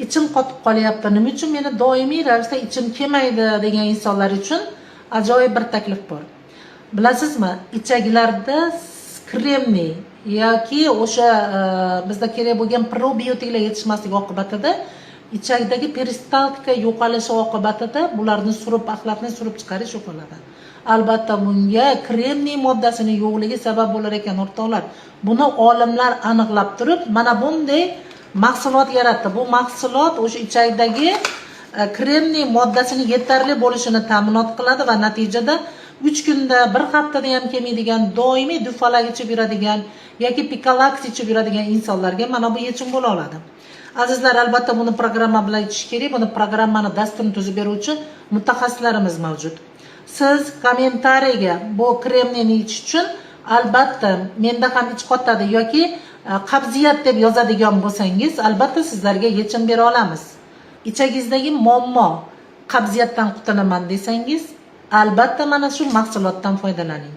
Ichim qotib qolyapti, nima uchun meni doimiy ravishda ichim kelmaydi degan insonlar uchun ajoyib bir taklif bor. Bilasizmi, ichaklarda kremniy yoki o'sha bizda kerak bo'lgan probiotiklar yetishmasligi oqibatida ichakdagi peristaltika yo'qolishi oqibatida bularni surib, axlatni surib chiqarish yo'qoladi. Albatta, bunga kremniy moddasini yo'qligi sabab bo'lar ekan, o'rtoqlar. Buni olimlar aniqlab turib, mana bunday mahsulot yaratdi. Bu mahsulot o'sha ichakdagi kremniy moddasini yetarli bo'lishini ta'minot qiladi va natijada 3 kunda, bir haftada ham kelmaydigan, doimiy Dufalak ichib yuradigan yoki Pikolaks ichib yuradigan insonlarga mana bu yechim bo'la oladi. Azizlar, albatta, buni programma bilan ichish kerak. Buni programmani, dasturini tuzib beruvchi mutaxassislarimiz mavjud. Siz kommentariyga bu kremniyni ichish uchun, albatta, menda ham ich qotadi yoki qabziyat deb yozadigan bo'lsangiz, albatta, sizlarga yechim bera olamiz. Ichagingizdagi muammo, qabziyatdan qutulaman desangiz, albatta, mana shu mahsulotdan foydalaning.